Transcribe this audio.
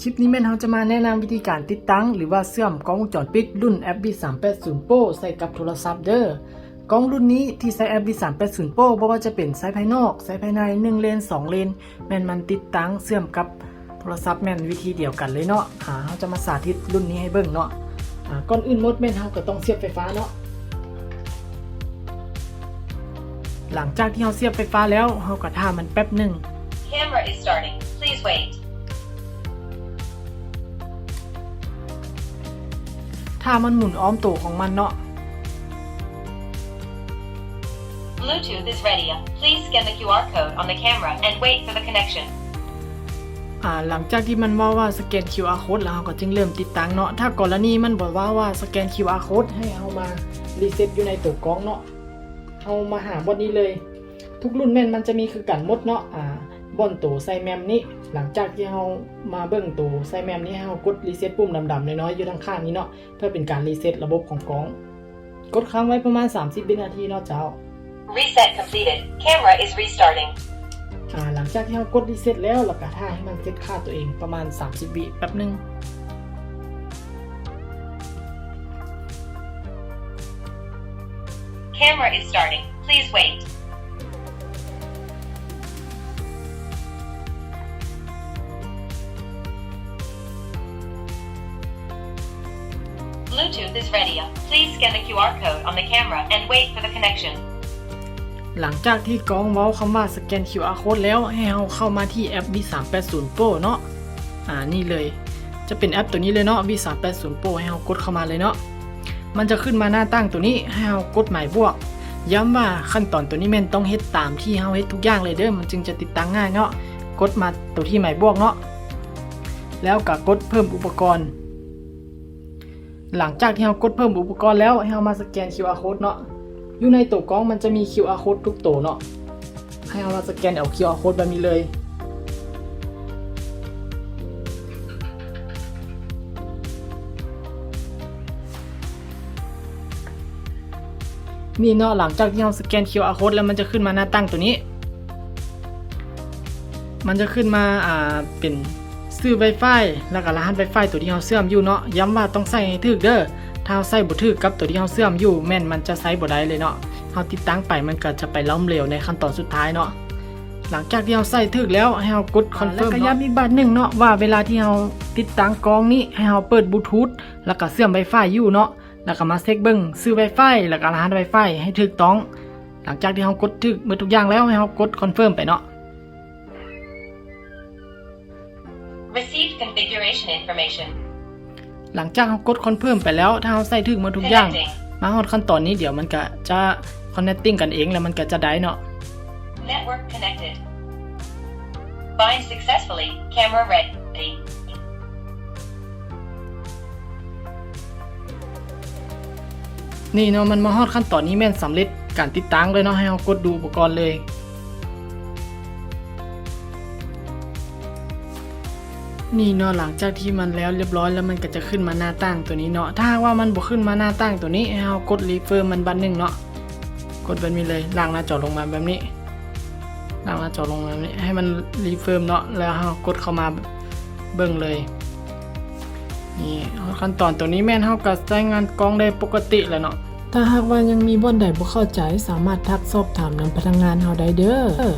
ຄລິບນີ້ແມ່ນເຮົາຈະມາແນະນຳວິທີການຕິດຕັ້ງ ຫຼືວ່າເຊື່ອມກ້ອງວົງຈອນປິດລຸ້ນ ເອັຟ ບີ ສາມແປດສູນ ໂປຣ ໃສ່ກັບໂທລະສັບເດີ. ກ້ອງລຸ້ນນີ້ທີ່ໃຊ້ ເອັຟ ບີ ສາມແປດສູນ ໂປຣ ບໍ່ວ່າຈະເປັນໃຊ້ພາຍນອກ ໃຊ້ພາຍໃນ ໜຶ່ງເລນ ສອງເລນ ແມ່ນມັນຕິດຕັ້ງເຊື່ອມກັບໂທລະສັບແມ່ນວິທີດຽວກັນເລີຍເນາະ. ອາ ເຮົາຈະມາສາທິດລຸ້ນນີ້ໃຫ້ເບິ່ງເນາະ. ອາ ກ່ອນອື່ນໝົດແມ່ນເຮົາກໍຕ້ອງສຽບໄຟຟ້າເນາະ. ຫຼັງຈາກທີ່ເຮົາສຽບໄຟຟ້າແລ້ວ ເຮົາກໍຖ້າມັນແປັບໜຶ່ງ. Camera is starting. Please wait. ຖ້າມັນໝູນອ້ອມໂຕຂອງມັນເນາະ. Bluetooth is ready. Please scan the QR code on the camera and wait for the connection. ອາ ຫຼັງຈາກທີ່ມັນເວົ້າວ່າສະແກນຄິວອາໂຄດແລ້ວ ເຮົາກໍຈຶ່ງເລີ່ມຕິດຕັ້ງເນາະ. ຖ້າກໍລະນີມັນບໍ່ເວົ້າວ່າສະແກນຄິວອາໂຄດ ໃຫ້ເຮົາມາຣີເຊັດຢູ່ໃນໂຕກ້ອງເນາະ. ເຮົາມາຫາບ່ອນນີ້ເລີຍ. ທຸກລຸ້ນແມ່ນມັນຈະມີຄືກັນໝົດເນາະ ອາ ບ່ອນໂຕໃສ່ແມມນີ້. ຫຼັງຈາກທີ່ເຮົາມາເບິ່ງໂຕໃສ່ແມມນີ້ ໃຫ້ເຮົາກົດຣີເຊັດປຸ່ມດຳໆນ້ອຍໆຢູ່ທາງຂ້າງນີ້ເນາະ ເພື່ອເປັນການຣີເຊັດລະບົບຂອງກ້ອງ. ກົດຄ້າງໄວ້ປະມານສາມສິບວິນາທີເນາະເຈົ້າ. Reset completed. Camera is restarting. ອາ ຫຼັງຈາກທີ່ເຮົາກົດຣີເຊັດແລ້ວ ແລ້ວກໍຖ້າໃຫ້ມັນເຊັດຄ່າຕົວເອງປະມານສາມສິບວິ ແປັບໜຶ່ງ. Camera is starting. Please wait. Bluetooth is ready. Please scan the QR code on the camera and wait for the connection. ຫຼັງຈາກທີ່ກ້ອງເວົ້າຄຳວ່າສະແກນຄິວອາໂຄດແລ້ວ ໃຫ້ເຮົາເຂົ້າມາທີ່ແອັບ ວີ ສາມແປດສູນ ໂປຣ ເນາະ. ອາ ນີ້ເລີຍ ຈະເປັນແອັບໂຕນີ້ເລີຍເນາະ ວີ ສາມແປດສູນ ໂປຣ ໃຫ້ເຮົາກົດເຂົ້າມາເລີຍເນາະ. ມັນຈະຂຶ້ນມາໜ້າຕ່າງໂຕນີ້ ໃຫ້ເຮົາກົດໝາຍບວກ. ຢ້ຳວ່າຂັ້ນຕອນໂຕນີ້ແມ່ນຕ້ອງເຮັດຕາມທີ່ເຮົາເຮັດທຸກຢ່າງເລີຍເດີ ມັນຈຶ່ງຈະຕິດຕັ້ງງ່າຍເນາະ. ກົດມາໂຕທີ່ໝາຍບວກເນາະ ແລ້ວກໍກົດເພີ່ມອຸປະກອນ. ຫຼັງຈາກທີ່ເຮົາກົດເພີ່ມອຸປະກອນແລ້ວ ໃຫ້ເຮົາມາສະແກນຄິວອາໂຄດເນາະ. ຢູ່ໃນໂຕກ້ອງມັນຈະມີຄິວອາໂຄດທຸກໂຕເນາະ. ໃຫ້ເຮົາມາສະແກນເອົາຄິວອາໂຄດແບບນີ້ເລີຍ. ນີ້ເນາະ ຫຼັງຈາກທີ່ເຮົາສະແກນຄິວອາໂຄດແລ້ວ ມັນຈະຂຶ້ນມາໜ້າຕັ້ງໂຕນີ້. ມັນຈະຂຶ້ນມາ ອາ ເປັນຊື່ໄວຟາຍ ແລ້ວກໍລະຫັດໄວຟາຍໂຕທີ່ເຮົາເຊື່ອມຢູ່ເນາະ. ຢ້ຳວ່າຕ້ອງໃສ່ໃຫ້ຖືກເດີ. ຖ້າເຮົາໃສ່ບໍ່ຖືກກັບໂຕທີ່ເຮົາເຊື່ອມຢູ່ ແມ່ນມັນຈະໃຊ້ບໍ່ໄດ້ເລີຍເນາະ. ເຮົາຕິດຕັ້ງໄປ ມັນກໍຈະໄປລົ້ມເຫຼວໃນຂັ້ນຕອນສຸດທ້າຍເນາະ. ຫຼັງຈາກທີ່ເຮົາໃສ່ຖືກແລ້ວ ໃຫ້ເຮົາກົດຄອນເຟີມເນາະ. ແລ້ວກໍຢ້ຳອີກບາດໜຶ່ງເນາະ ວ່າເວລາທີ່ເຮົາຕິດຕັ້ງກ້ອງນີ້ ໃຫ້ເຮົາເປີດບລູທູດ ແລ້ວກໍເຊື່ອມໄວຟາຍຢູ່ເນາະ. ແລ້ວກໍມາເຊັກເບິ່ງຊື່ໄວຟາຍ ແລ້ວກໍລະຫັດໄວຟາຍໃຫ້ຖືກຕ້ອງ. ຫຼັງຈາກທີ່ເຮົາກົດຖືກໝົດທຸກຢ່າງແລ້ວ ໃຫ້ເຮົາກົດຄອນເຟີມໄປເນາະ. Receive configuration information. ຫຼັງຈາກເຮົາກົດຄອນເຟີມໄປແລ້ວ ຖ້າເຮົາໃສ່ຖືກໝົດທຸກຢ່າງ Connecting. ມາຮອດຂັ້ນຕອນນີ້ ດຽວມັນກະຈະຄອນເນັກຕິງກັນເອງ ແລ້ວມັນກະຈະໄດ້ເນາະ. Network connected. Bind successfully. Camera ready. ນີ້ເນາະ ມັນມາຮອດຂັ້ນຕອນນີ້ແມ່ນສຳເລັດການຕິດຕັ້ງເລີຍເນາະ. ໃຫ້ເຮົາກົດດູອຸປະກອນເລີຍ. ນີ້ເນາະ ຫຼັງຈາກທີ່ມັນແລ້ວລຽບຮ້ອຍແລ້ວ ມັນກໍຈະຂຶ້ນມາໜ້າຕ່າງຕົວນີ້ເນາະ. ຖ້າຫາກວ່າມັນບໍ່ຂຶ້ນມາໜ້າຕ່າງຕົວນີ້ ໃຫ້ເຮົາກົດຣີເຟີມມັນບາດໜຶ່ງເນາະ. ກົດແບບນີ້ເລີຍ ລ້າງໜ້າຈໍລົງມາແບບນີ້ ລ້າງໜ້າຈໍລົງມາແບບນີ້ ໃຫ້ມັນຣີເຟີມເນາະ ແລ້ວເຮົາກົດເຂົ້າມາເບິ່ງເລີຍ. ນີ້ ຮອດຂັ້ນຕອນຕົວນີ້ແມ່ນເຮົາກໍໃຊ້ງານກ້ອງໄດ້ປົກກະຕິແລ້ວເນາະ. ຖ້າຫາກວ່າຍັງມີບ່ອນໃດບໍ່ເຂົ້າໃຈ ສາມາດທັກສອບຖາມນຳພະນັກງານເຮົາໄດ້ເດີ.